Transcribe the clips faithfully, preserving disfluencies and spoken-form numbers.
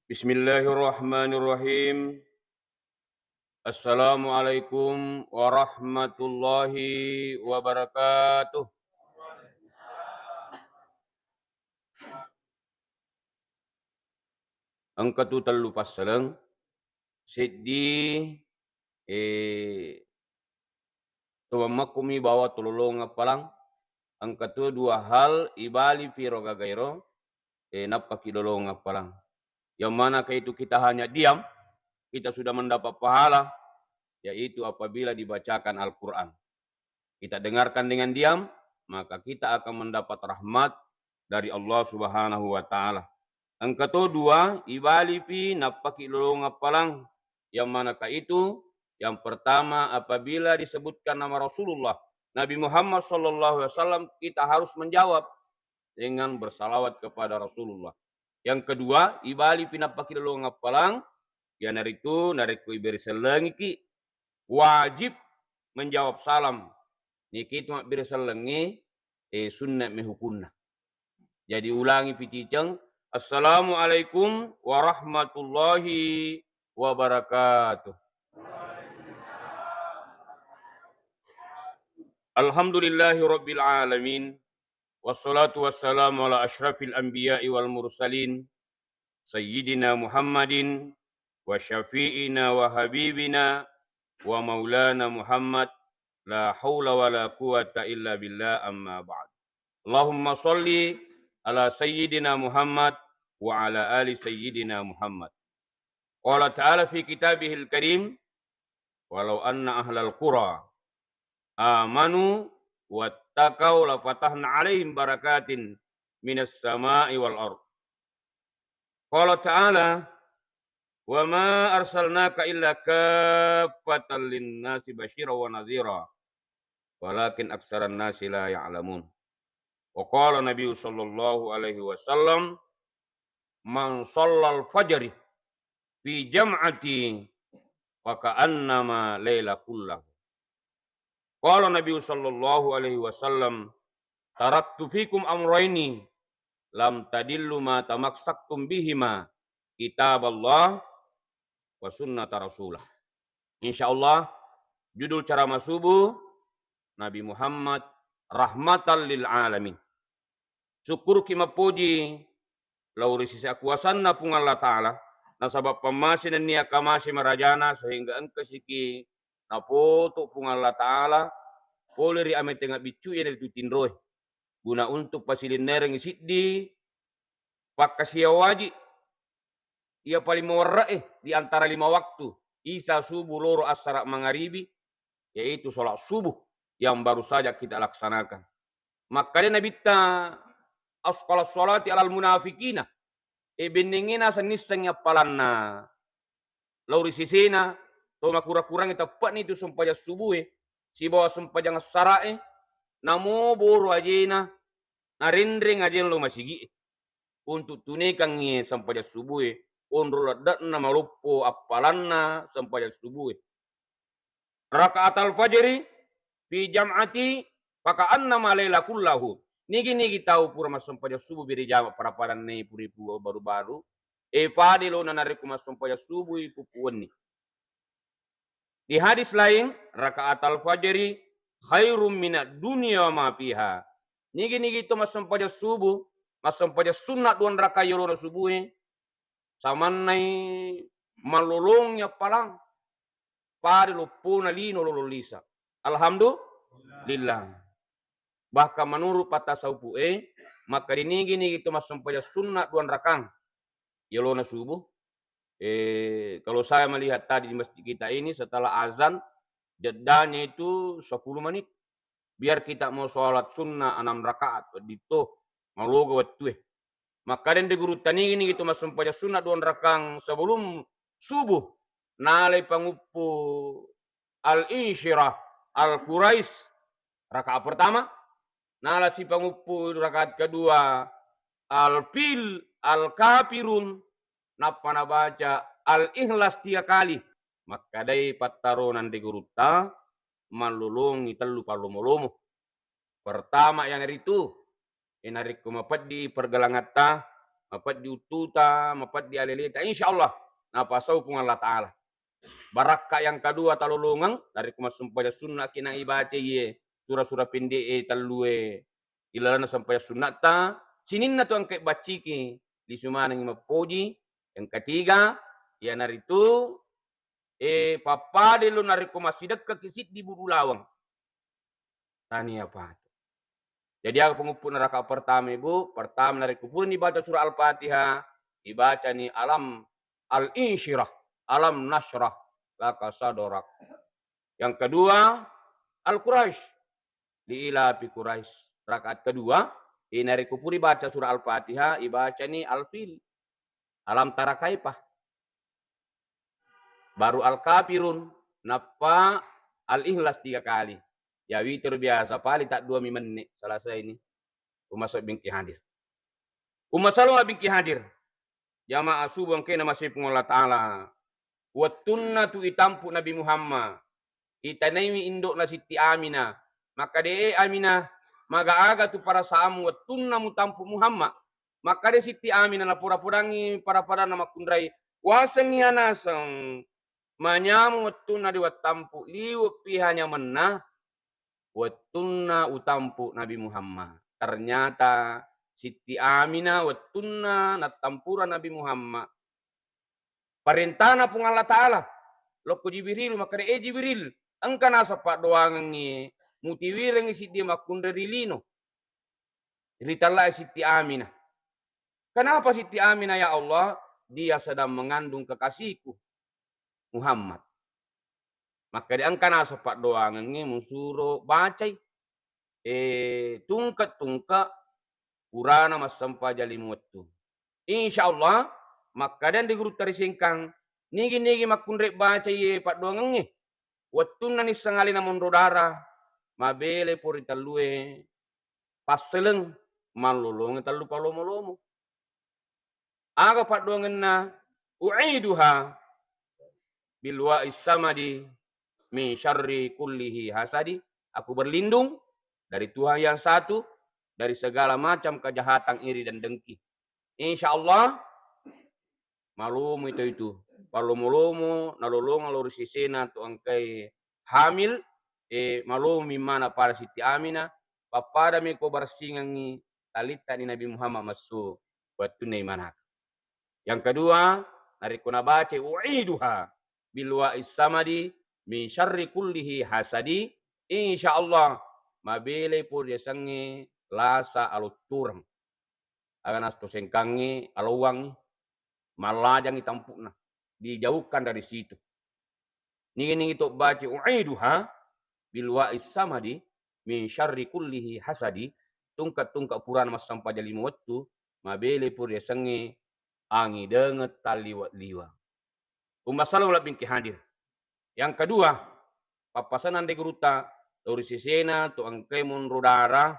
Bismillahirrahmanirrahim. Assalamualaikum warahmatullahi wabarakatuh. Engka tu tellu passaleng, seddi, eh, to mammakkomi bawa to lolongeng appalang, engka to dua hal ibalipi ro gagaero, eh, nappaki lolongeng appalang. Yang manakah itu kita hanya diam, kita sudah mendapat pahala, yaitu apabila dibacakan Al-Quran. Kita dengarkan dengan diam, maka kita akan mendapat rahmat dari Allah Subhanahu wa Ta'ala. Engka to dua, ibalipi nappaki lolongeng appalang. Yang manakah itu? Yang pertama, apabila disebutkan nama Rasulullah, Nabi Muhammad sallallahu alaihi wasallam, kita harus menjawab dengan bersalawat kepada Rasulullah. Yang kedua, ibalipi nappaki lolongeng appalang, iyanaritu narekko iberi sellengiki, wajib menjawab salam. Niki tu mabbere sellengnge, eh, sunna mi hukunna. Jadi ulangi piciceng, "Assalamualaikum warahmatullahi wabarakatuh." Alhamdulillahi rabbil alamin. Wassalatu wassalamu ala asyrafil anbiya'i wal mursalin. Sayyidina Muhammadin wa syafi'ina wa habibina wa maulana Muhammad, la haula wa la quwwata illa billah, amma ba'd. Allahumma salli ala Sayyidina Muhammad wa ala ali Sayyidina Muhammad. Qala ta'ala fi kitabihil karim, "Walau anna ahlal qura amanu wattaqau lafatahna alaihim barakatin minas sama'i wal ard." Qala ta'ala, "Wa ma arsalnaka illa kaffatan linnasi basyira wa nadhira, walakin aksaran nasi la ya'lamun." Wa qala Nabi sallallahu alaihi wasallam, "Man shallal fajri fi jam'ati faka'annama laila kullahu." Qala Nabi sallallahu alaihi wasallam, "Taraktu fikum amraini lam tadillu ma tamassaktum bihima, kitaballah wa sunnata rasulah." Insyaallah, judul ceramah subuh, Nabi Muhammad rahmatan lil alamin. Sukkuruki mappoji lao ri sese akuasanna Puang Allah Ta'ala, nasaba pammase nennia kamase marajana sehingga engka siki napoto Puang Allah Ta'ala pole ri amai tengnga biccu, iyanaritu tinroe, guna untuk pasilinnerengngi siddi pakkasiawaji iya paling mawerre'e di antara lima waktu, isa subuh loro assara mangaribi, yaitu sholat subuh yang baru saja kita laksanakan. Makkeda Nabitta, "Asqalas sholati alal munafiqina." E, bennengnge naseng nissengngi appalanna lao ri sesena to makura-kurangnge teppe'ni tu sempajang subuhe sibawa sempajang assara'e, namo boro ajena narenreng ajena lao masigi'e. Untuk tunekangngi sempajang subuhe, onro ledde'na maloppo appalanna sempajang subuhe. Rakaatal fajri fi jam'ati faka'annama laila kullahu. Nigi-nigi tau pura massempajang subuh beri jama pada-padanna puripu baru-baru, e, fade lona narekko massempajang subuh puppu wenni. Di hadis lain, "Rakaatal fajri khairum minad dunya wa ma fiha." Nigi-nigi to massempajang subuh, massempajang sunna duang rakaat yolona subuhe, samannai mallolongi appalang, pada loppona lino lolong lisa. Alhamdulillah. Bahkan menurut patasawufu e, makkeda nigi-nigi to massempajang sunna duang rakang yolona subuh. Eh, kalau saya melihat tadi di masjid kita ini, setelah azan, jeddanya itu sepuluh menit. Biar kita mau sholat sunnah enam rakaat, wedding to maloga wettue. Makkeda de gurutta, nigi-nigi to massempajang sunna duang rakang sebelum subuh, nalai panguppu Al-Insyirah, Al-Quraisy, rakaat pertama, nala sipanguppu rakaat kedua Al-Fil, Al-Kafirun, nappa nabaca Al-Ikhlas tiga kali. Makkedai pattarona de gurutta, mallolongi tellu pallomo-lomo. Pertama, iyanaritu, e, narekko mapeddi pergelangatta, mapeddi uttuta, mapeddi aleleta, insyaallah napasau Puang Allah Ta'ala. Barakka yang kedua talolongeng, narekko massempajang sunnaki na ibaca iye sura-sura pendek e tellue ilalenna sempajang sunnatta, sininna tu engka bacciki, lisu manengngi mappoji. Yang ketiga, iyanaritu, eh, pappada lo narekko massidekkaki siddi budu lawang. Tania patu. Jadi, aga penguppu neraka pertama, Ibu? Pertama, narekko purani baca surah Al-Fatihah, ibacani alam al-insyirah, alam nasyrah laka sadrak. Yang kedua, Al-Quraisy. Liilafi Quraisy. Rakaat kedua, eh, narekko puri baca surah Al-Fatihah, ibacani Al-Fil. Alam tara kaifa. Baru Al-Kafirun, nappa Al-Ikhlas tiga kali. Ya, witir biasa, paling tak dua mi menit selesai ini. Umma bingki hadir. Umma Salma bingki hadir. Jamaah subuh engkae namasei Puang Allah Ta'ala. Wettunna tu itampu Nabi Muhammad, itanaiwi indo'na Sitti Aminah. Makkeda, "E Aminah, maga-aga tu perasaanmu wettunna mutampu Muhammad?" Makkeda Sitti Aminah, napoda-podangngi pada-padanna makkunrai, "Wasengngi anaseng, manyameng wettunna de wattampu, liwe' pi hanya menna wettunna utampu Nabi Muhammad." Ternyata Sitti Aminah wettunna nattampura Nabi Muhammad, parentana Puang Allah Ta'ala lokko Jibril, makkeda, "E Jibril, engka naseng paddoangengngi mutiwirengngi siddi makkunrai ri lino, ri tellae Sitti Aminah." "Kenapa Sitti Aminah, ya Allah?" "Dia sedang mengandung kekasihku Muhammad." Makkeda, "Engka naseng paddoangengnge musuro bacai, eh, tungke-tungke purana massempajang lima wettu. Insya Allah," makkeda anre gurutta ri Sengkang, "nigi-nigi makkunrai bacai iye paddoangengnge, wettunna nisseng alena monro dara, mabelai pori tellue passeleng, mallolonge tellu palomo-lomo." Aga paddoangenna? "U'iduha bil wa'is samadi min syarri kullihi hasadi." Aku berlindung dari Tuhan yang satu dari segala macam kejahatan, iri dan dengki. Insya Allah, malomo itu, itu. Palomo-lomo, nalolongeng lao ri sesena tu engkae hamil, eh, malomo mimmana pada Sitti Aminah, pappada meko barsingengngi talittani Nabi Muhammad messu wettunna imanaka. Yang kedua, narekko nabacai, "U'iduha bil wa'is samadi min syarri kullihi hasadi," insya Allah mabelai pori yasengnge lasa aloccoreng. Aga nasto Sengkangnge, alowangngi, mallajangngi tampu'na, dijauhkan dari situ. Nigi-nigi to baca, "U'iduha bil wa'is samadi min syarri kullihi hasadi," tungke-tungke purana massempajang lima wettu, mabelai pori yasengnge angidengeng talliwa-liwa. Umma Salma labbingki hadir. Yang kedua, pappasenna anre gurutta, lao ri sesena tu engkae monro dara,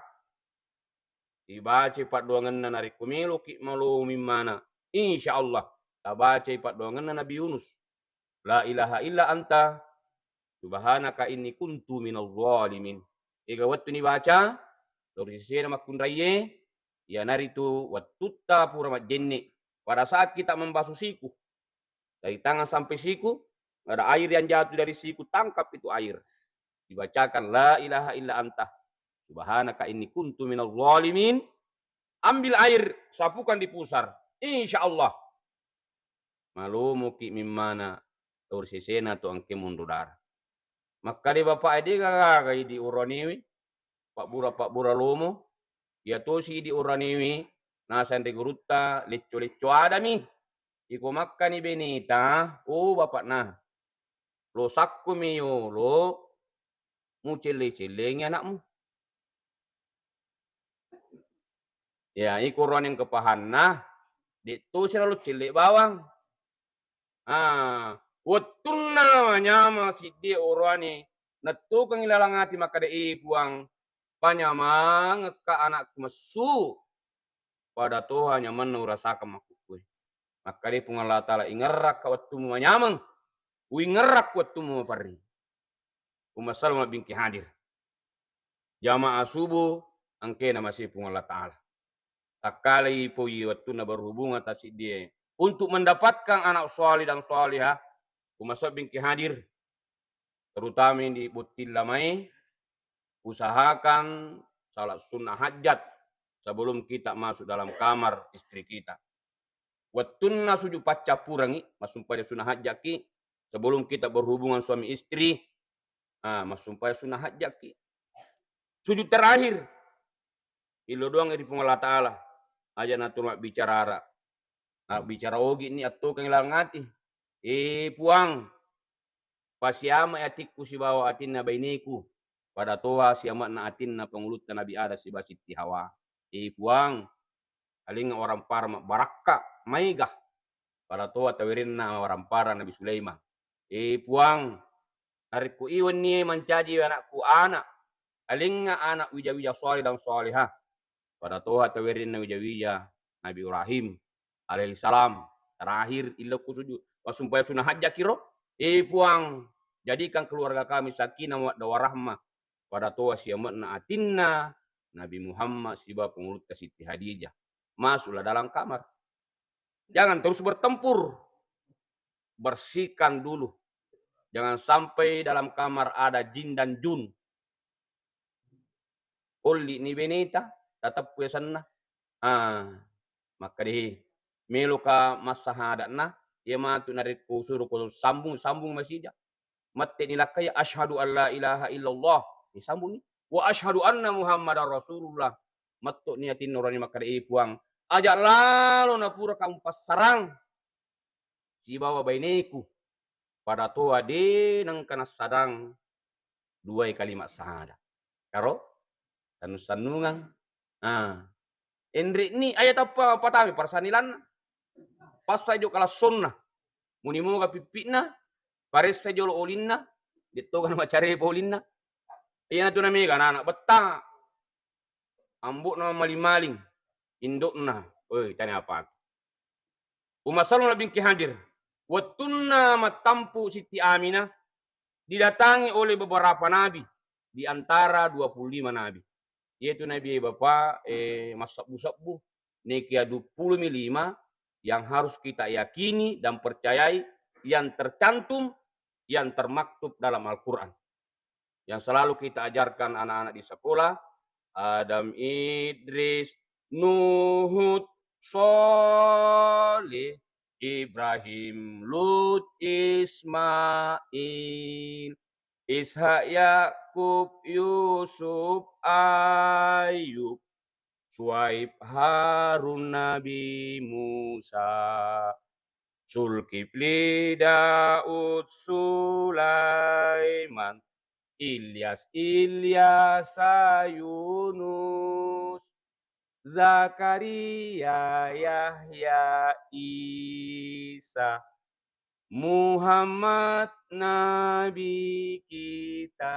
ibacai paddoangenna, narekko meloki malomo mimmana, insya Allah tabacai paddoangenna Nabi Yunus, "La ilaha illa anta subhanaka inni kuntu minaz zalimin." Ega wettu nibaca lao ri sesena makkunraie, iyanaritu wettutta pura majjenne, pada saat kita membasu siku, dari tangan sampai siku, ada air yang jatuh dari siku, tangkap itu air. Dibacakan, "La ilaha illa anta subhanaka inni kuntu minaz zalimin." Ambil air, sapukan di pusar. Insya Allah malomoki mimmana lao ri sesena tu engkae monro dara. Makkeda bapa'e, "De gaga idi oroanewe, pabbura-pabbura lomo. Iya tosi idi oroanewe, naseng anre gurutta, lecco-lecco adami. Iko makkani beneta, oh bapa'na, lo sakko mi yolo, mucelle-cellengi anakmu." Ya, iko oroane engka pahanna, de tosi nalo celle bawang. Ah, wettunna manyameng siddi oroane, nettokengngi lalang ati makkeda, "E Puang, panyamengekka anakku messu, pada toha nyamenna urasakang makkukkue." Makkeda Puang Allah Ta'ala, "Ingerrakka wettummu manyameng, uingerrakku wettummu maperri." Umma Salma bingki hadir. Jamaah subuh engkae namasei Puang Allah Ta'ala. Takkalai poi wettunna berhubungan tasiddie. Untuk mendapatkan anak saleh dan salehah, ku masebbingki hadir, terutama di botting lamae, usahakan salat sunnah hajat sebelum kita masuk dalam kamar istri kita. Wettunna sujud paccappurengngi, massumpajang sunnah hajjaki, sebelum kita berhubungan suami istri, ah, massumpajang sunnah hajjaki. Sujud terakhir, illo doang ri Puang Allah Ta'ala, aja' nato mabbicara ara'. Mabbicara ogi' ni attokengngi laleng ati. Eh, Puang, pasiamai atikku sibawa atinna baineku, pada toha siame'na atinna pangulutta Nabi Adam sibawa Sitti Hawa. Eh, Puang, alengnga waramparang mabbarakka maega, pada toha tawerenna waramparang Nabi Sulaiman. Eh, Puang, narekko iwennie mancaji anakku ana', alengnga ana' wija-wija saleh dan salehah, pada toha tawerenna wija-wija Nabi Ibrahim alaihissalam. Terakhir, illokku sujud, massumpajang sunnah hajjaki ro. Eh, Puang, jadikan keluarga kami sakinah mawaddah warahmah, pada toha siame'na atinna Nabi Muhammad sibawa pangulutta Siti Hadijah. Masuklah dalam kamar. Jangan terus bertempur. Bersihkan dulu. Jangan sampai dalam kamar ada jin dan jun. Olli ni beneta, tateppu yasenna. Ah, makkeda, "He, meloka massahada'na, iya matu narekko suro ko sambung, sambung masija." Mette ni lakkai, "Asyhadu an la ilaha illallah." Ni sambung ni. "Wa asyhadu anna Muhammadar Rasulullah." Metto ni atinna urani makkeda, "Eh, Puang, aja' lalo napura kamu passarang sibawa baineku, pada toha de' nengka nassadang duai kalimat sahada." Karo? Sannung-sannungang. Nah, enre' ni aja' tappa patami parsanilanna. Passai jo kalassonna. Muni moga pippi'na, paressai jolo olinna, de' toga namacarepa olinna. Iyanatu namega anak-anak betta. Ambo'na maling-maling, indo'na, oi, tania apa. Umma Salma bingki hadir. Wettunna mattampu Siti Aminah, didatangi oleh beberapa nabi di antara dua puluh lima nabi. Yaitu nabi, Bapak, eh, massebbu-sebbu, nekia dua puluh lima yang harus kita yakini dan percayai yang tercantum, yang termaktub dalam Al-Quran. Yang selalu kita ajarkan anak-anak di sekolah, Adam, Idris, Nuhud, Soleh, Ibrahim, Lut, Ismail, Ishak, Yakub, Yusuf, Ayub, Suaib, Harun, Nabi Musa, Zulkifli, Daud, Sulaiman, Ilyas, Ilyasa, Yunus, Zakaria, Yahya, Isa, Muhammad, Nabi kita.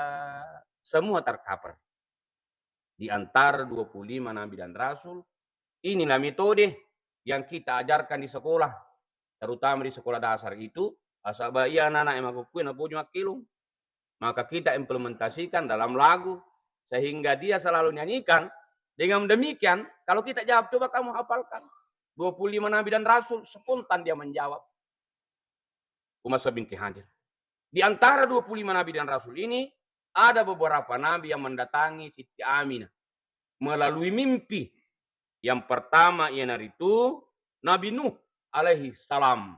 Semua tercover di antara dua puluh lima nabi dan rasul. Inilah metode yang kita ajarkan di sekolah, terutama di sekolah dasar itu, nasaba iya anak-anak yang makukkue napoji makkilung. Maka kita implementasikan dalam lagu, sehingga dia selalu nyanyikan. Dengan demikian, kalau kita jawab, "Coba kamu hafalkan dua puluh lima nabi dan rasul," spontan dia menjawab. Umma Salma bingki hadir. Di antara dua puluh lima nabi dan rasul ini, ada beberapa nabi yang mendatangi Siti Aminah melalui mimpi. Yang pertama iyanaritu Nabi Nuh alaihi salam,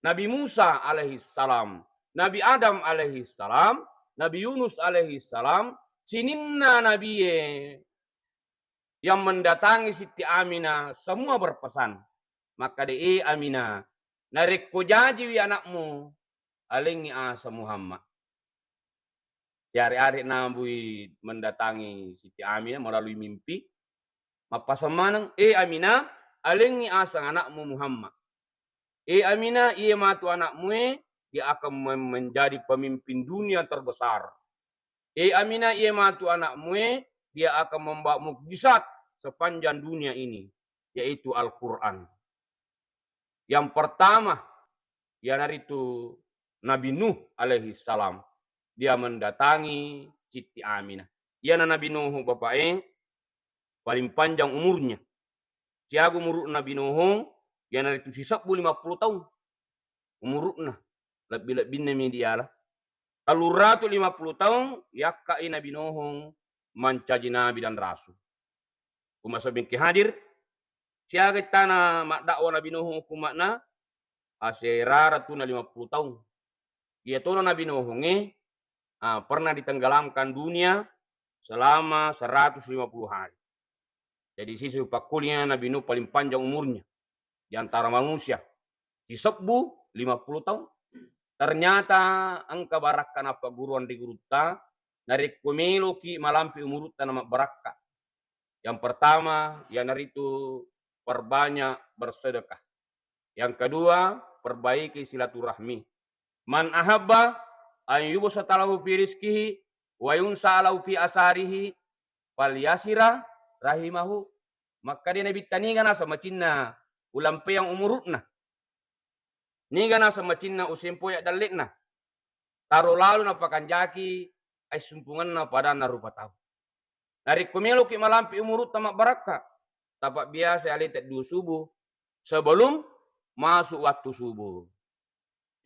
Nabi Musa alaihi salam, Nabi Adam alaihi salam, Nabi Yunus alaihi salam, sininna nabie yang mendatangi Siti Aminah semua berpesan. Makkeda, "Eh, Aminah, narekko jajiwi anakmu, alengngi asa Muhammad." Siare-are nabui mendatangi Siti Aminah melalui mimpi, mappaseng maneng, "Eh, Aminah, alengngi aseng anakmu Muhammad. Eh, Aminah, iye matu anakmue, dia akan men-, menjadi pemimpin dunia terbesar. Eh, Aminah, iye matu anakmue, dia akan membawa mukjizat sepanjang dunia ini, yaitu Al-Quran." Yang pertama, iyanaritu Nabi Nuh alaihi salam. Dia mendatangi Siti Aminah. Iyana Nabi Nuh, Bapak, eh, paling panjang umurnya. Siaga umuru'na Nabi Nuhung, iyanaritu sisebbu lima puluh taung umuru'na, lebbi-lebbinna mi diala. Telluratu lima puluh taung yakka'i Nabi Nuhung mancaji nabi dan rasul. Umma sebengke hadir, siaga ittana maddakwa Nabi Nuhung, umma'na, asera ratuna lima puluh taung. Iyatona Nabi Nuhungnge, ah, pernah ditenggelamkan dunia selama seratus lima puluh hari. Jadi, sisu pakkulia Nabi Nuh paling panjang umurnya di antara manusia, sisebbu lima puluh taung. Ternyata engka barakka nappagguruang ri gurutta, narekko meloki malampe umurutta namabbarakka. Yang pertama, iyanaritu perbanyak bersedekah. Yang kedua, perbaiki silaturahmi. "Man ahabba an yubsata lahu fi rizqihi wa yunsa lahu fi asarihi falyasila rahimahu." Makkeda Nabitta, niga naseng macinna ulampeang umuru'na, niga naseng macinna usempoi addalle'na, taro lalo napakanjaki aissumpungenna padanna rupa tau. Narekko meloki malampe umurutta mabbarakka, tapabbiasai aleta dua subuh sebelum masuk waktu subuh.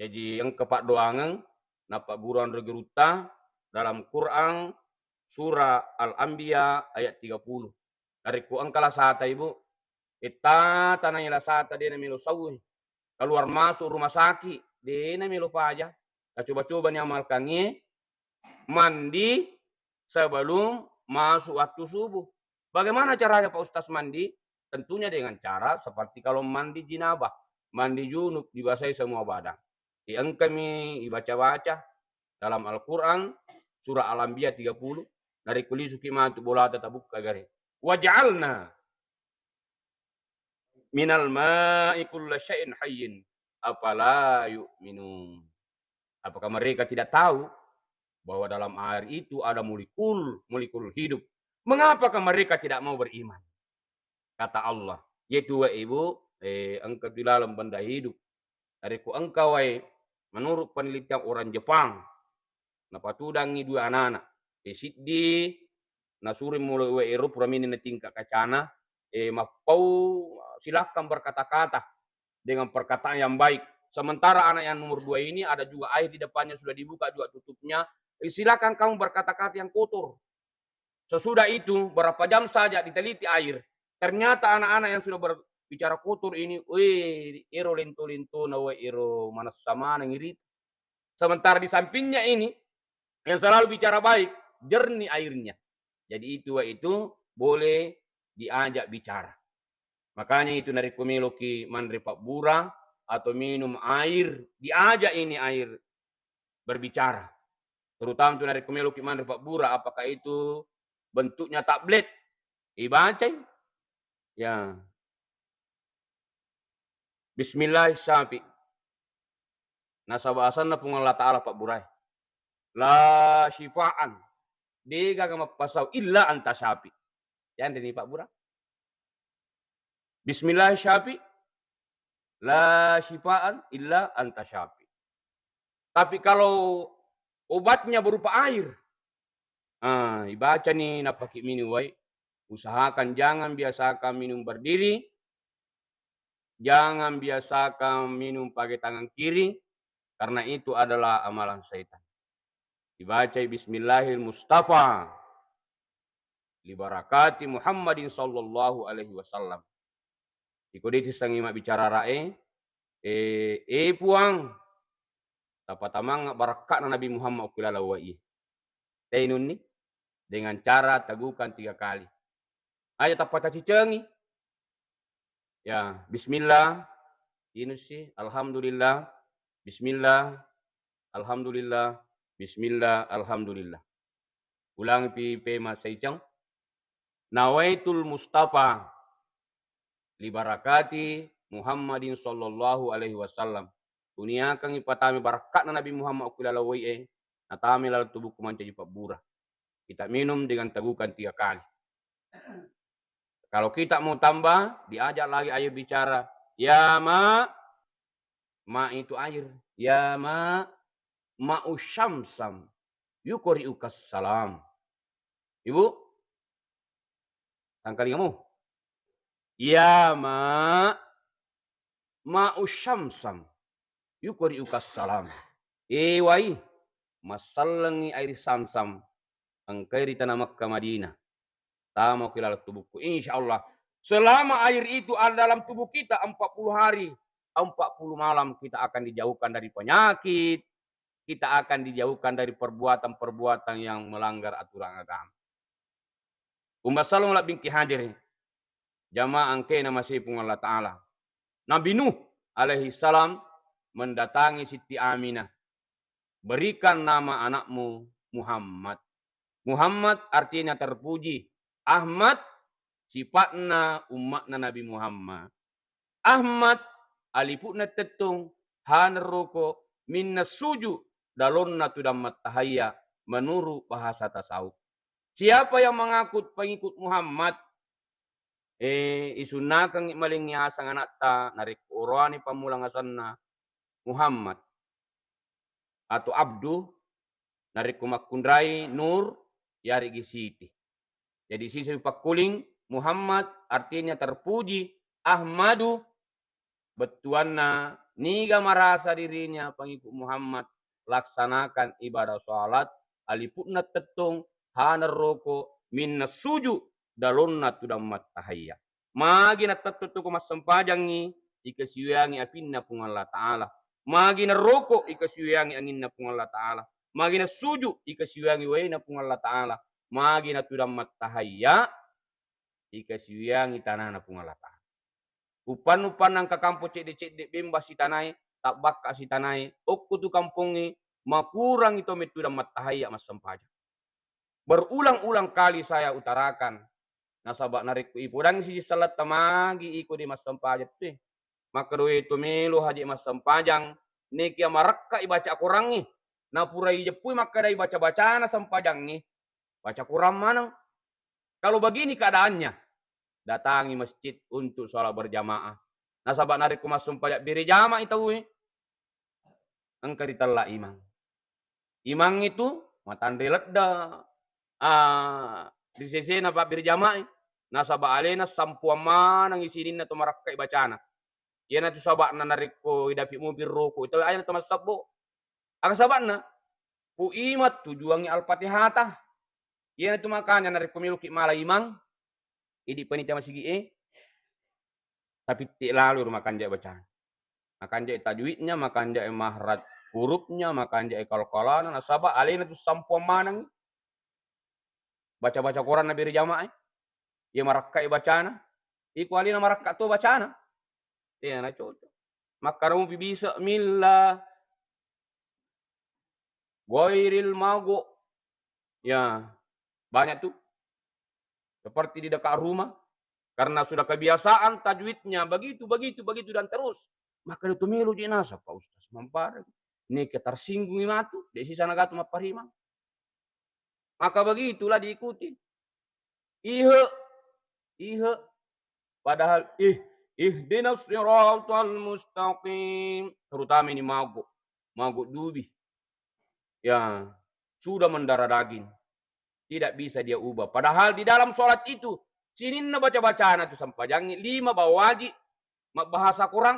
Jaji, engka paddoangeng nappagguruang ri gurutta dalam Quran, surah Al-Anbiya ayat tiga puluh. Narekko engka lasata, Ibu, ittata nai lasata, de namelo sauwi, keluar masuk rumah sakit, de namelo paja. Tacoba-coba ni amalkangngi, mandi sebelum masuk waktu subuh. Bagaimana caranya, Pak Ustaz, mandi? Tentunya dengan cara seperti kalau mandi jinabah, mandi junub, dibasahi semua badan. Diengkami, dibaca-baca dalam Al-Quran, surah Al-Anbiya tiga puluh, narekko lisuki matu bolata tabukka gare. "Waja'alna minal ma'i kulla syai'in hayyin, afala yu'minun." Apakah mereka tidak tahu bahwa dalam air itu ada molekul, molekul hidup? Mengapakah mereka tidak mau beriman? Kata Allah, yaitu wa ibu, eh, engka tu laleng benda hidup. Narekko engka wae, menurut penelitian orang Jepang, napatudangngi dua anak-anak, eh, siddi nasuri mulai wae ero pura mini natingka kacana, eh, mappau, silakan berkata-kata dengan perkataan yang baik. Sementara anak yang nomor dua ini ada juga air di depannya sudah dibuka juga tutupnya, eh, silakan kamu berkata-kata yang kotor. Sesudah itu, berapa jam saja diteliti air, ternyata anak-anak yang sudah berbicara kotor ini, weh, ero lento-lentona, weh, ero manessa maneng iri. Sementara di sampingnya ini yang selalu bicara baik, jernih airnya. Jadi itu, weh, itu boleh diajak bicara. Makanya itu narekko meloki manre pabbura atau minum air, diajak ini air berbicara. Terutama tu narekko meloki manre pabbura, apakah itu bentuknya tablet, ibacai, ya, "Bismillah syafi." Nasaba asenna Puang Allah Ta'ala pabburae. "La syifaan." Degaga mappasau illa anta syafi. Yanreni pabbura. "Bismillah syafi, la syifaan illa anta syafi." Tapi kalau obatnya berupa air, ah, ibaca ni napaki minum wae. Usahakan jangan biasakan minum berdiri, jangan biasakan minum pakai tangan kiri, karena itu adalah amalan setan. Ibacai, "Bismillahil Mustafa, li barakati Muhammadin sallallahu alaihi wasallam." Iko de tissengi mabbicara rae, eh, eh, Puang, tapatamangnga barakka'na Nabi Muhammad okko laleng wae. Tainunni dengan cara tegukan tiga kali. Aja tapatacicengi. Ya, bismillah, inussi, alhamdulillah, bismillah, alhamdulillah, bismillah, alhamdulillah. Ulangi pi pema saiceng. "Nawaitul Mustafa li barakati Muhammadin sallallahu alaihi wasallam." Uniakangi patame barakka'na Nabi Muhammad okko laleng wae, natame laleng tubuhku mancaji pabbura. Kita minum dengan tegukan tiga kali. Kalau kita mau tambah, diajak lagi air bicara. "Ya ma," ma itu air. "Ya ma, ma'u syamsam, yukori ukas salam." Ibu, tangkalingamu. Ya ma, ma'u syamsam, yukori ukas salam. E wai, massallengi air samsam, engkai ri tanah Makkah Madinah. Tama ki laleng tubukku. Insya Allah, selama air itu ada dalam tubuh kita empat puluh hari, empat puluh malam kita akan dijauhkan dari penyakit, kita akan dijauhkan dari perbuatan-perbuatan yang melanggar aturan agama. Umma salong labbingki hadiri, jamaah engkae namasei Puang Allah Ta'ala. Nabi Nuh alaihi salam mendatangi Siti Aminah, "Berikan nama anakmu Muhammad." Muhammad artinya terpuji. Ahmad, sipa'na ummatna Nabi Muhammad. Ahmad, alipu'na tettong, hana roko, minna suju, dalonna tudang mattahayya, menurut bahasa tasawuf. Siapa yang mengaku pengikut Muhammad, eh, isunnakengngi maling yaseng anakta, narekko oroani pammulang asenna Muhammad atau Abdu, narekko makkunrai Nur, yareggi Siti. Jadi siseng pakkuling, Muhammad artinya terpuji, Ahmadu bettuanna niga marasa dirinya pengikut Muhammad, laksanakan ibadah salat, alipu'na tettong, hana roko, minna suju, dalonna tudang mattahayya. Magi natetto tu ko massempajangngi, ikasiwiangngi apinna Puang Allah Ta'ala. Magi naroko, ikasiwiangngi anginna Puang Allah Ta'ala. Magi nasuju, ikasiwiangngi waena Puang Allah Ta'ala. Magi natudang mattahayya, ikasiwiangngi tanana Puang Allah Ta'ala. Uppannu-uppanna engka kampo cedde-cedde bemba sitanae, tabbakka sitanae, okko tu kampongnge, makurangi to mettudang mattahayya massempajang. Berulang-ulang kali saya utarakan, nasaba narekko ipodangngi siji selletta magi iko de massempajang tu e. Makkeda, "We to melo haji massempajang, nekia marekkai baca Korangnge, napura ijeppui makkeda ibaca-bacana sempajangnge, baca Korang maneng." Kalau begini keadaannya, datangi masjid untuk sholat berjamaah. Nasaba narekko massempajang bere jama'i tauwe, engka ritella imang. Imang itu matanre ledda, ah, ri sesena pabbere jama'i, nasaba alena sampuang manengngi sininna to marakkai bacana. Iyanatu saba'na narekko idapi mobil roko itu aja to massebbo. Aga saba'na? Ku ima tujuangngi Al-Fatihata. Iyanatu makanya narekko meloki mala imang, idi panitia masigi'e, tapitti lalo ro makanja bacana. Makanja tajwidnya, makanja mahraj hurufnya, makanja kalkalana, nasaba alena tu sampuang maneng baca-baca Quran na bere jamaah. Iya marakkai bacana, iko alena marakka to bacana. Iya na cocok. Makkaramu bismillah. Ghairil mago. Ya, banyak tuh. Seperti di dekat rumah, karena sudah kebiasaan tajwidnya begitu, begitu, begitu dan terus. Maka itu melo je nasab, Pak Ustaz. Mampara. Ini ketersinggung matu, de sisa nagatu mapparimang. Maka begitulah diikuti. Ihe, ihe. Padahal ih, ihdinas siratal mustaqim. Terutama ini mago, mago dubi. Ya, sudah mendarah daging. Tidak bisa dia ubah. Padahal di dalam sholat itu, sininna baca-bacana tu sampajangi, lima bawaji, mabbahasa Quran,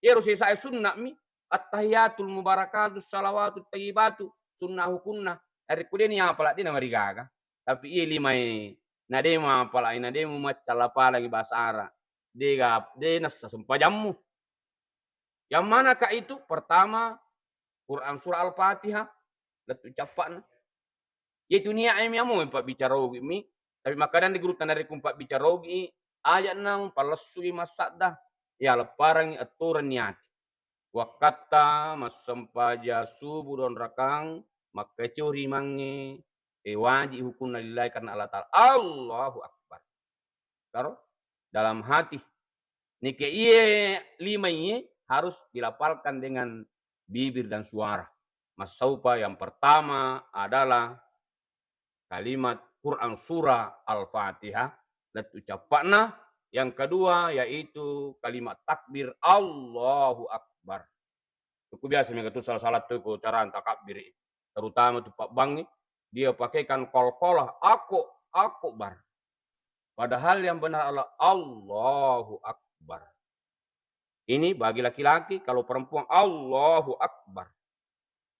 ero sesae sunnah mi, attahiyatul mubarakatus salawatut tayyibatu, sunnah hukunna. Narekko de ni apala de namarigaga. Tapi iya limae, na de mapala, na de mu macca lapalangi bahasa Arab. De ga, de nassa sempajammu. Yang manakah itu? Pertama, Quran surah Al-Fatihah, lettu cappa'na. Itu niat mi amo pabbicara ogi mi, tapi makkadan di guru tanah rekung pabbicara ogi, ayat nang palessui massadda, ya lepparangi aturan niat. Wakkatta massempaja subuh don rakang, makkacuri mange, e waji hukunna lillahi karena Allah Ta'ala. Allahu Akbar. Karo dalam hati. Nike iye lima iye harus dilafalkan dengan bibir dan suara. Massaupa yang pertama adalah kalimat Quran surah Al-Fatihah, lettu cappa'na. Yang kedua yaitu kalimat takbir Allahu Akbar. Itu biasa mega tu salah-salah tu ko cara takabbiri. Terutama tu pabbangi, dia pakaikan qalqalah, ako, akbar. Padahal yang benar adalah Allahu Akbar. Ini bagi laki-laki, kalau perempuan Allahu Akbar.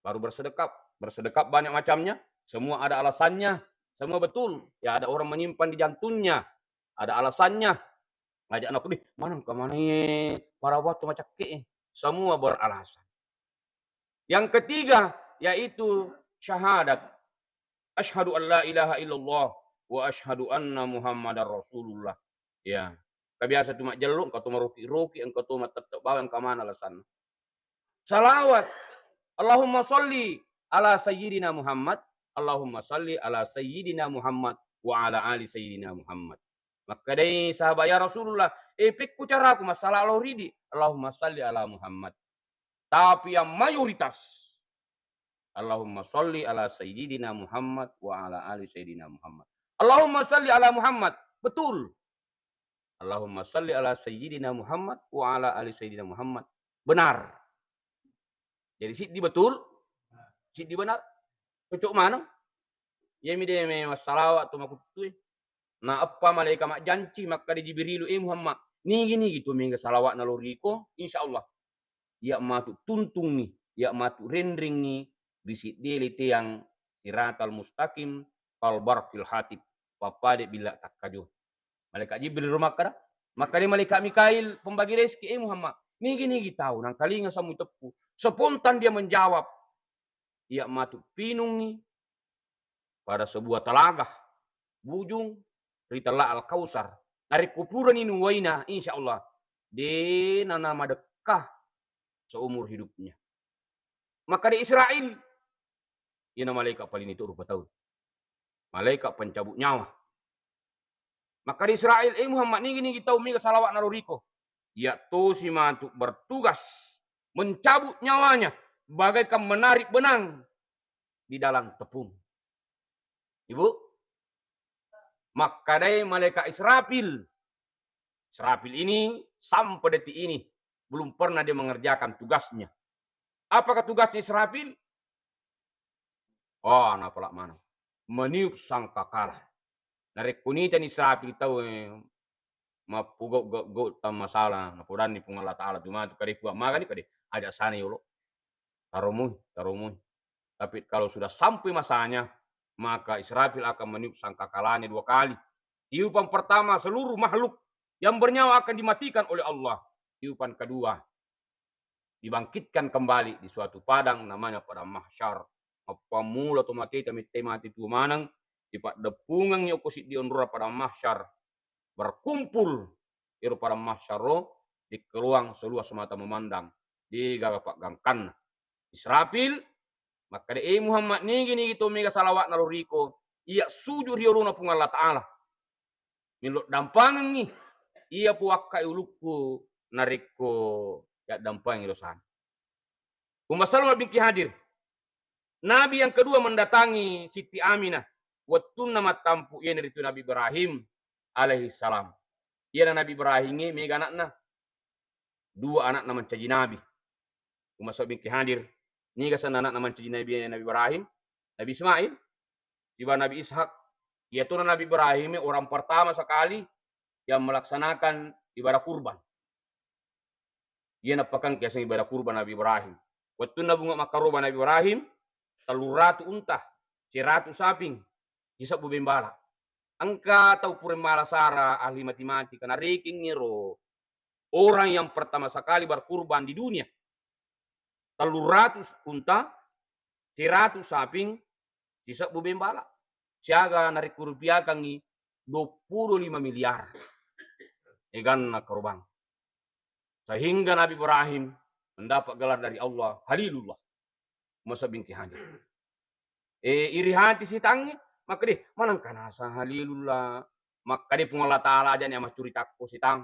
Baru bersedekap. Bersedekap banyak macamnya, semua ada alasannya, semua betul. Ya, ada orang menyimpan di jantungnya, ada alasannya. Ngajak anak, "Dih, mana engka mana ye para waktu macam ke?" Semua beralasan. Yang ketiga, yaitu syahadat. "Asyhadu an la ilaha illallah wa asyhadu anna Muhammadar Rasulullah." Ya. Kabiasa tu majjello, engka tu maroki-roki, engka tu mattettep bawang, engka mana alasanna. Salawat. "Allahumma sholli ala sayyidina Muhammad, Allahumma sholli ala sayyidina Muhammad wa ala ali sayyidina Muhammad." Makkedai sahabat, "Ya Rasulullah, eh, pekku caraku massala lao ridi?" "Allahumma sholli ala Muhammad." Tapi yang mayoritas, "Allahumma sholli ala sayyidina Muhammad wa ala ali sayyidina Muhammad." "Allahumma sholli ala Muhammad." Betul. "Allahumma sholli ala sayyidina Muhammad wa ala ali sayyidina Muhammad." Benar. Jadi siddi betul, siddi benar. Cocok maneng. Iyami de me massalawa tu makuttue. Na eppa malaika majjanci, makkeda Jibrilu, "Eh Muhammad, nigi-nigi tu mega salawatna lao riko, insya Allah iya matu tuntungngi, iya matu renrengngi ri siddele teang siratal mustaqim, kal barqil hatib, pappada billa takkajo." Malaikat Jibril ro makkeda, makkeda malaikat Mikail pembagi rezeki, "Eh Muhammad, nigi-nigi tau nangkalinga sammu teppu." Spontan dia menjawab, "Iya matu pinungngi pada sebuah telaga bujung ri Tella Al-Kausar. Narekko purani nuwaina, insya Allah de nanamadekka seumur hidupnya." Makkeda Israil, iyana malaikat paling itu rupa tau. Malaikat pencabut nyawa. Makkeda Israil, "Eh Muhammad, nigi-nigi tau mega salawatna lao riko, iya tosi matu bertugas mencabut nyawanya bagaikan menarik benang di dalam tepung." Ibu, makkedai malaikat Israfil, Israfil ini sampai detik ini belum pernah dia mengerjakan tugasnya. Apakah tugasnya Israfil? Oh, napala maneng. Meniup sangkakala. Narekko nitani Israfil tau, eh, mappugau gau-gau tammasala, napodanni Puang Allah Ta'ala tu matu, kade kuat magani, kade aja sana yolo. Taromui, taromui. Tapi kalau sudah sampai masanya, maka Israfil akan meniup sangkakalanya dua kali. Tiupan pertama, seluruh makhluk yang bernyawa akan dimatikan oleh Allah. Tiupan kedua, dibangkitkan kembali di suatu padang namanya Padang Mahsyar. Mappammula to mateta mette mati tuo maneng, dipaddeppungengngi okko siddi onrora Padang Mahsyar. Berkumpul ero Padang Mahsyar ro, dikkeloang selua semata memandang, degaga paggangkanna. Israfil makkeda, "Eh Muhammad, nigi-nigi to mega salawatna lao riko, iya sujud ri olona Puang Allah Ta'ala. Melo dampangengngi iya puwakkai ulukku narekko yaddampangengngi dosana." Umma Salma binti Hadir. Nabi yang kedua mendatangi Siti Aminah wettunna mattampu, iyanaritu Nabi Ibrahim alaihi salam. Iyana Nabi Ibrahim e mega anakna. Dua anakna mancaji nabi. Umma Salma binti Hadir. Niga senna anakna mancaji nabi, Nabi Ibrahim? Nabi Ismail sibawa Nabi Ishak. Iyatona Nabi Ibrahim e orang pertama sekali yang melaksanakan ibadah kurban. Iya nappakangke aseng ibadah kurban Nabi Ibrahim. Wettunna bunga makkaroba Nabi Ibrahim, telluratu unta, seratu saping, sisebbu bembala. Engka tau pura mala sara ahli matematika, narekengngero orang yang pertama sekali berkurban di dunia. Telluratu unta, seratu saping, sisebbu bembala. Siaga narekko rupiakangngi, duappulo lima miliar eganna karobang. Sehingga Nabi Ibrahim mendapat gelar dari Allah Khalilullah. Umma Salma binti Hadir. Eh, iri hati setangnge, makkeda, "Manengka nasang Khalilullah?" Makkeda Puang Allah Ta'ala, "Aja'ni amacuritakko setang.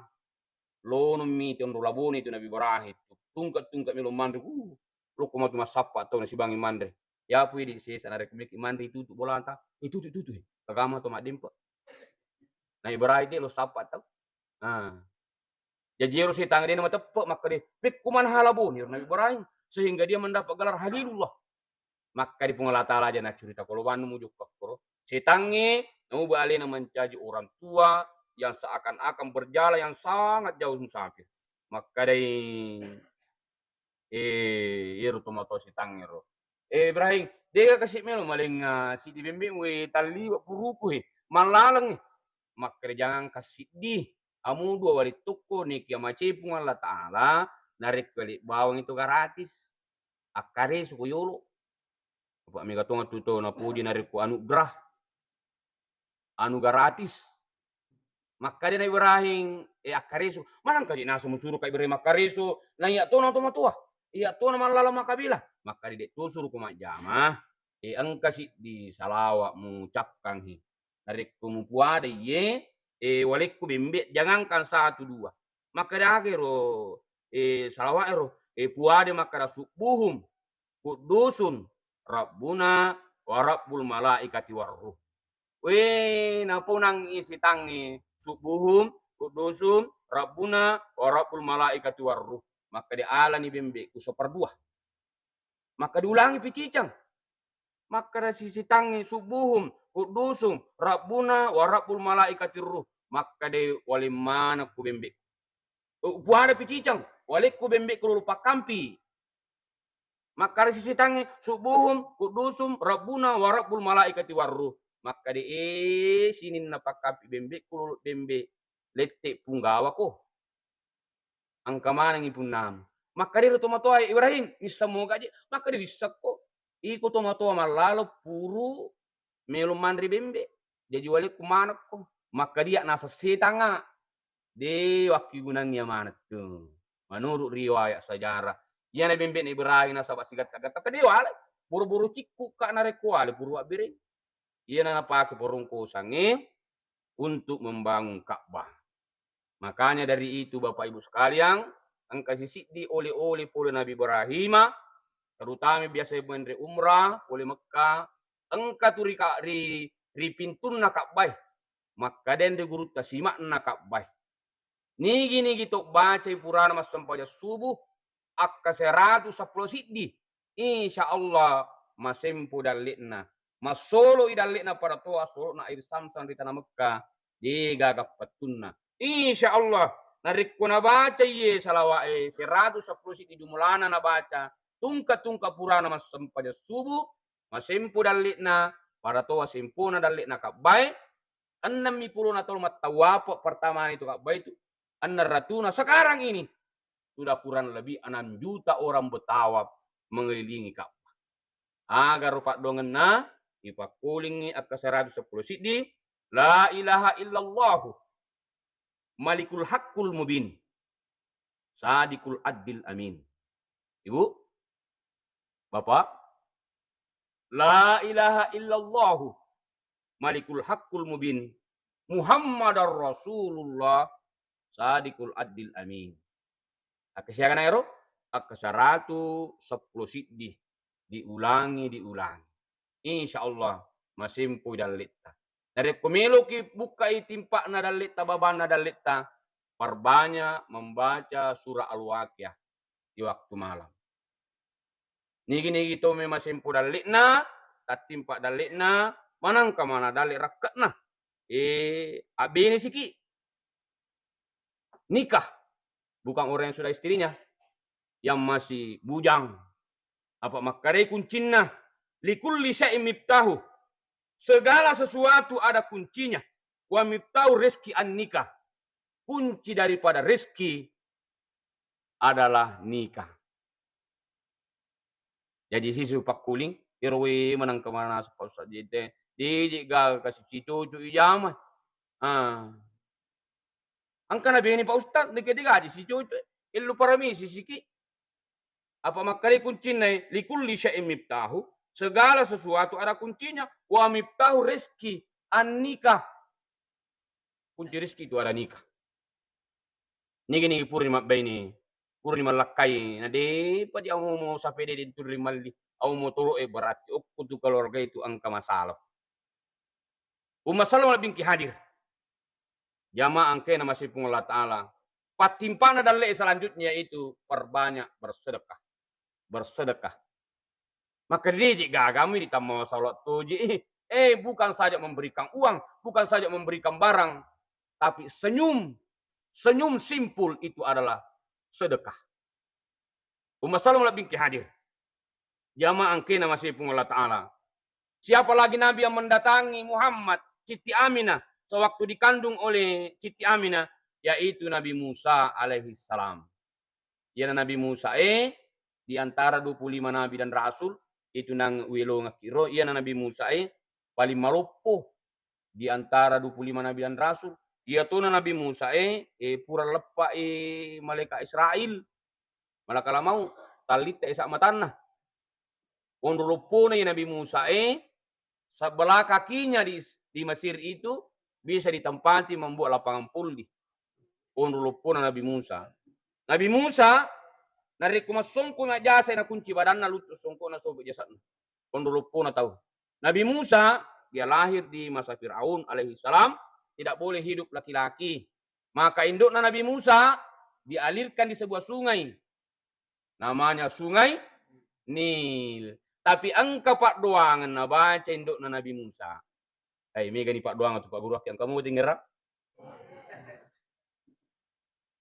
Lonommi ti onro labone tu Nabi Ibrahim tu. Tungke-tungke melo manre. Uh, lokko matu massappa tau nasibangi manre. Yapu idi sesa narekko meki manre itutu bolanta. Itutu, itutu. Kagama to maddempe." Nabi Ibrahim de lo sappa tau. Nah. Jaji ero setang de na mateppe, makkeda, "Pekko manha labone ero Nabi Ibrahim sehingga dia mendapat gelar Khalilullah." Makkeda Puang Allah Ta'ala, "Aja nacurita kolobannu mujokka koro." Setangnge nauba alena mancaji orang tua, yang seakan-akan berjalan yang sangat jauh musafir. Makkedai, eh, iyaro tomatoa sitangngero, "Eh, Ibrahim, dega kasi melo malengnga siddi bembe'mu, eh, talliwe puruku, eh, mallaleng, eh." Makkeda, "Jangan kasiddi, amu dua wali tokko, nekia macai Puang Allah Ta'ala, narekko ele bawang itu gratis. Akkaresu ko yolo." Apa mega tong tu to napuji narekko anugerah, anu gratis. Makkeda Nabi Ibrahim, "Eh, akkaresu." "Manengka je naseng musuro ka Ibrahim akkaresu, na iya tona tomatoa, iya tona mallala makabela?" Makkeda, "De' to suruko majjama, eh, engka siddi salawa mucapkangngi. Narekko mupuada iye, eh, walekku bembe, jangankan satu dua." Makkeda aga ero, eh, salawa ero, eh, puada makkeda, "Subbuhum quddusun rabbuna wa rabbul malaikati warruh." We, naponangngi sitangnge, "Subbuhum quddusun rabbuna wa rabbul malaikati warruh." Makkeda, "Alani bembe'ku sapardua." Makkeda, "Ulangi pi cicang." Makkeda sisitangnge, "Subbuhum quddusun rabbuna wa rabbul malaikati ruh." Makkeda, "Waleng manekku bembe'ku." Upuada pi cicang, "Walekku bembe'ku lolo pakkampi." Makkeda sisitangnge, "Subbuhum quddusun rabbuna wa rabbul malaikati warruh." Makkeda, "Eh, sininna pakkampi bembe'ku lolo bembe, lette punggawako. Engka manengngi punnamu." Makkeda ro tomatoa, "Ibrahim, wisseng moga je?" Makkeda, "Wissengko. Iko tomatoa mallalo puru melo manre bembe. Jaji walekku manekko." Makkeda, "Iya naseng setanga." De wakkigunangngi amanettu. Menurut riwayat sejarah, iyana bembe'na Ibrahim nasaba sigatta-gatta, ke de wale. Boro-boro cikku ka narekko wale puru abbere. Iyana napake porongkosangnge untuk membangun Ka'bah. Makanya dari itu, Bapak Ibu sekalian, engka sisiddi ole-ole pole Nabi Ibrahima, terutama biasa menre umrah pole Mekka, engka tu ri ka-, ri, ri pintunna Ka'bah. Makkedai ri gurutta, "Sima'na Ka'bah. Nigi-nigi to bacai purana massempajang subuh, akka seratu seppulo siddi, insya Allah masempo dalle'na. Massolo i dalle'na pada toa solo'na air Zamzam ri tana Mekka, de gaga pettunna. Insya Allah, narekko nabacai ye salawa'e seratu seppulo siddi jumlana nabaca, tungka-tungka purana massempajang subuh, masempo dalle'na, pada toa sempona dalle'na Ka'bah, ennemmi pulona tau mattawape pertama itu Ka'bah itu, enneng ratuna, sekarang ini sudah kurang lebih enam juta orang bertawaf mengelilingi Ka'bah." Aga ro paddoangenna? Ipakkulingngi akka seratu seppulo siddi, "La ilaha illallahu malikul haqqul mubin, sadiqul adil amin." Ibu, Bapak, "La ilaha illallahu malikul haqqul mubin, Muhammadar Rasulullah, sadiqul adil amin." Akkasiagana ero? Akka seratu seppulo siddi, diulangi, diulangi. Insya Allah masempoi dalle'ta. Narekko meloki bukkai timpa'na dalle'ta, babanna dalle'ta, perbanyak membaca surah Al-Waqiah di waktu malam. Nigi-nigi to me masempo dalle'na, tattimpa dalle'na, manengka mana dalle' rakke'na. Eh, abbene siki. Nikah. Bukan orang yang sudah istrinya, yang masih bujang. Apa makkedai kuncinna, "Likulli syai'in miftahu." Segala sesuatu ada kuncinya. "Wa miftahu rizki an-nikah." Kunci daripada rezeki adalah nikah. Jaji sisu pakkuling, ero we manengka mana Pak Ustaz jete, diji gaga kasi sicucu ijama. Ah. Engka nabene Pak Ustaz, nike digaji sicucu, illu paramisi siki. Apa makkedai kuncinna, "Likulli syai'in miftahu," segala sesuatu ada kuncinya. "Wa miftahu rizki an-nikah." Kunci rizki itu ada nikah. Nigi-nigi purani mabbaine, purani mallakkai, na depa di au mau sapede dentu ri malli, au motoro e, berarti okko tu keluarga itu engka masalah. Umma salama bingki hadir. Jamaah engkae namasei Puang Allah Ta'ala. Pattimpana dalle selanjutnya itu perbanyak bersedekah. Bersedekah. Maka dede gagami ditamma masalah toji. Eh, bukan saja memberikan uang, bukan saja memberikan barang, tapi senyum, senyum simpul itu adalah sedekah. Umma sallam lebih hadir. Jamaah engkena masih pun Allah Ta'ala. Siapa lagi Nabi yang mendatangi Muhammad, Siti Aminah, sewaktu dikandung oleh Siti Aminah, yaitu Nabi Musa alaihi salam. Iyana Nabi Musa e, di antara dua puluh lima nabi dan rasul, itu nang welongaki ro, iyana Nabi Musa e paling maloppo di antara dua puluh lima nabi dan rasul. Iyatona Nabi Musa e, e pura leppa e malaikat Israel, malakal maut, tallitte e sa matanna. Onro loppona i Nabi Musa e, sebelah kakinya di, di Mesir itu bisa ditempati membuat lapangan voli. Onro loppona Nabi Musa. Nabi Musa, narekko massongko majjasa, nakunci badanna, luttu songkona, sobek jasadna. Onro loppona tau. Nabi Musa, dia lahir di masa Firaun alaihi salam, tidak boleh hidup laki-laki. Maka indukna Nabi Musa dialirkan di sebuah sungai. Namanya Sungai Nil. Tapi engka paddoangeng nabaca indukna Nabi Musa. Eh, megani paddoangeng tu, Pak Guru, akki engka mau tinggal.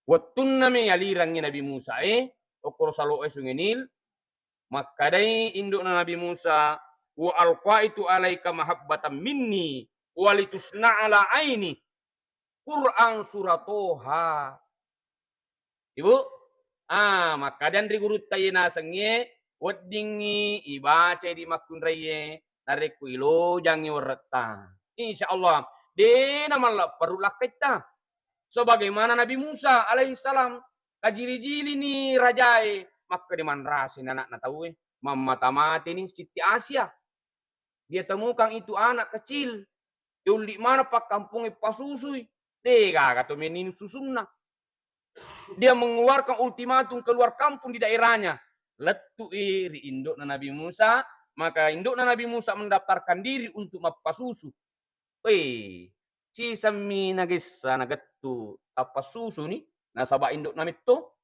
Wettunna me yalirangngi Nabi Musa e, okkoro salo e Sungai Nil, makkadai indukna Nabi Musa, "Wa alqaitu alaika mahabbatan minni, walitusna ala aini." Quran Surah Toha. Ibu, ah, makkadang ri gurutta iye nasengnge, weddingngi ibacai di makkunraiye, narekko ilojangngi werretta. Insya Allah, de namallepperu lakkaitta. Sebagaimana Nabi Musa alaihissalam, kajili-jilini rajae, makkeda manrasani anakna tauwe, mammata mateni Siti Asia. Dia temukan itu anak kecil, yolli maneng pakkampongnge pasusui, de gaga to meninu susunna. Dia mengeluarkan ultimatum keluar kampung di daerahnya. Lettu'i ri indukna Nabi Musa, maka indukna Nabi Musa mendaftarkan diri untuk mappasusu. Wei, sisemmi nagessa nagettu tappasusu ni, nasaba indukna metto.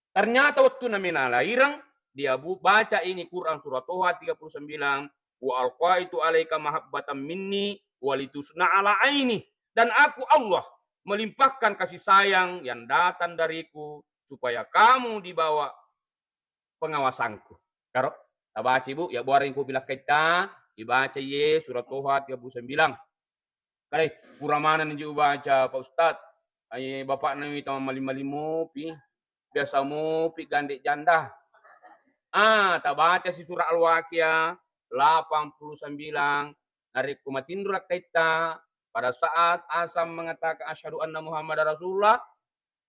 Ternyata wettunna mena laireng, dia bu-, baca ini Quran Surah Toha tiga puluh sembilan, "Wa alqaitu alaika mahabbatan minni walitusna ala aini." Dan aku, Allah, melimpahkan kasih sayang yang datang dariku supaya kamu dibawa pengawasanku. Karo, tabaca, Bu, ya, buareng kopi lakkaitta, ibaca ye Surah Toha tiga puluh sembilan. Kare, pura maneng ni je ubaca, Pak Ustaz. Ai, bapakna wita mammaling-maling mopi. Biasa mopi gande janda. Ah, tabaca si Surah Al-Waqiah delapan puluh sembilan. Narekko matinro lakkaitta, pada saat azan mengatakan, "Asyhadu anna Muhammadar Rasulullah,"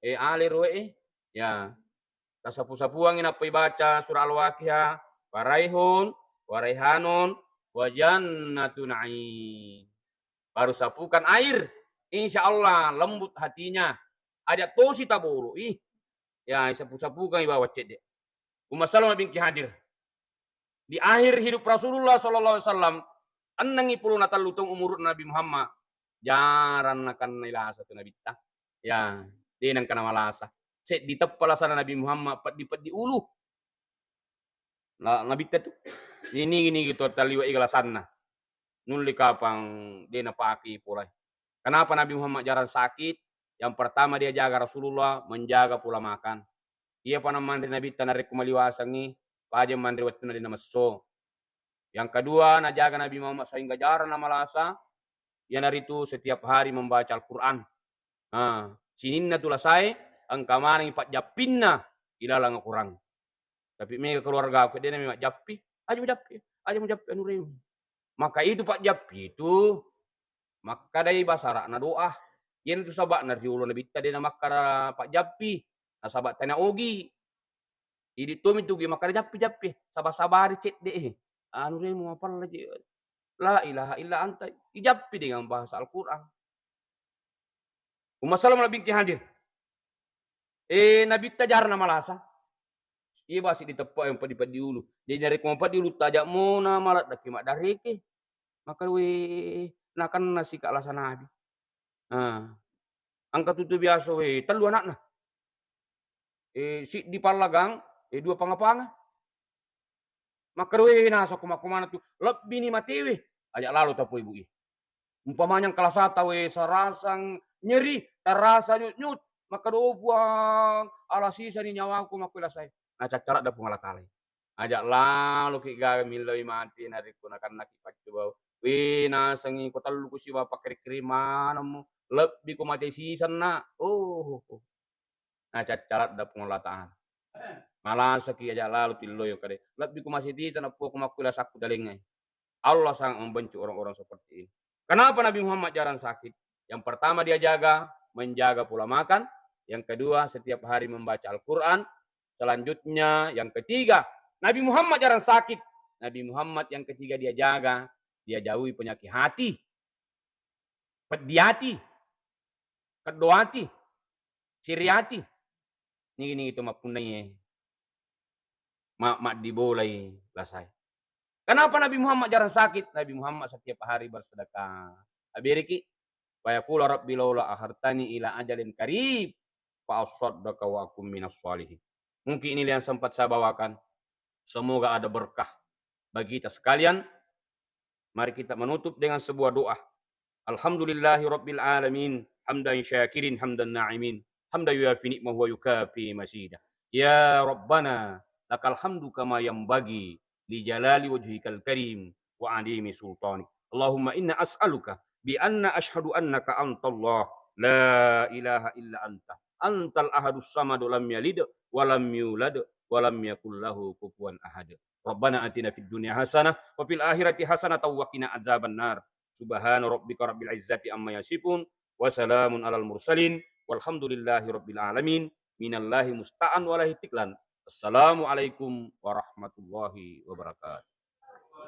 eh, ale roe, eh. Ya. Tasapu-sapuangi nappa ibaca Surah Al-Waqiah, "Faraihun, waraihanun, wa jannatu na'im." Baru sapukan air, insya Allah lembut hatinya. Aja tosi tabolo, ih. Ya, sapu-sapukan ibawa cedde. Umma Salama binti Hadir. Di akhir hidup Rasulullah sallallahu alaihi wasallam, ennengngi pulona tellu taung umuruna Nabi Muhammad, jarang nakennai lasa tu Nabitta. Ya, de nengka namalasa. Seddi teppa lasana Nabi Muhammad, peddi-peddi ulu. Na-, Nabitta tu. Ini, ini gitu, taliwai galasanna. Nulli kapang de napake polai. Kenapa Nabi Muhammad jarang sakit? Yang pertama, dia jaga Rasulullah, menjaga pola makan. Iyapa namanre Nabitta narekko maliwasengngi, paja manre wettunna de namesso. Yang kedua, najaga Nabi Muhammad sehingga jarang namalasa, iyanaritu setiap hari membaca Al-Quran. Nah, sininna tu lasae, engka manengi pajjappinna ilalang Al-Quran. Tapi mega keluargaku, de nami majjappi, "Aja mujappi, aja mujappi, anu rewe." Maka itu pajjappi itu makkadai basara'na doa. Iyanatu saba'na riolo Nabitta de namakkada pajjappi, nasaba tania ogi. Idi tomi tu gi makkada, "Jappi, jappi, saba-sabari cedde, eh. Anu re, mapalla je. La ilaha illa anta." Ijappi dengan bahasa Al-Quran. Umma Salama binti Hadir. Eh, Nabitta jarang namalasa. Iya basi diteppa yang peddi-peddi ulu. Jadi narekko mapeddi ulu, taja mona maladdaki maddareke. Maka we nakenna sika lasa Nabi. Ah. Engka tutu biasa we tellu anakna. Eh, siddi pallagang, eh, dua panga-panga. Makkeda, "We, nasa koma-komana tu, lebbini matewe." Aja lalo tapoi, Bu, i. Umpamanya engka lasata, we, sarasang, nyeri, tarasa nyut-nyut, makkeda, "Oh Puang, ala sisani nyawaku makkuilasai." Nacaccaladda Puang Allah Taala. Aja laloki gaga milloi mati narekko nakannaki paccoba. Wé, nasengi ko tellu ku sibawa pakkeri-keri manemmu, lebbi ko mate sisenna. Oh, oh, oh. Nacaccaladda Puang Allah Taala. Malasaki aja lalo tilloi kade. Lebbi ko mate sisenna, Puang, ko makkuilasakku talengngai. Allah sangat membenci orang-orang seperti ini. Kenapa Nabi Muhammad jarang sakit? Yang pertama dia jaga, menjaga pola makan. Yang kedua, setiap hari membaca Al-Quran. Selanjutnya, yang ketiga, Nabi Muhammad jarang sakit. Nabi Muhammad yang ketiga dia jaga, dia jauhi penyakit hati, peddi ati, keddo ati, siri ati. Nigi-nigi tu mappunnai ma-, maddibolai lasai. Kenapa Nabi Muhammad jarang sakit? Nabi Muhammad setiap hari bersedekah. Abiriki, "Fayaqulu rabbi laula akhartani ila ajalin qarib fa asaddaqa wa akun minas shalihin." Mungkin inilah yang sempat saya bawakan. Semoga ada berkah bagi kita sekalian. Mari kita menutup dengan sebuah doa. Alhamdulillahi rabbil alamin, hamdan syakirin, hamdan na'imin, hamdan yuwafi ni'mahu wa yukafi mazidah. Ya Rabbana, lakal hamdu kama yanbaghi li jalali wajhikal karim wa adimi sultanik. Allahumma inna as'aluka bi anna ashhadu annaka antallah, la ilaha illa anta, antal ahadus samad, lam yalid wa lam yulad wa lam yakul lahu kufuwan ahad. Rabbana atina fid dunya hasanah wa fil akhirati hasanatan wa qina adzabannar. Subhana rabbika rabbil izzati amma yasifun, wa salamun alal mursalin, walhamdulillahi rabbil alamin. Minallahi musta'an wa alaihi tiklan. Assalamualaikum warahmatullahi wabarakatuh.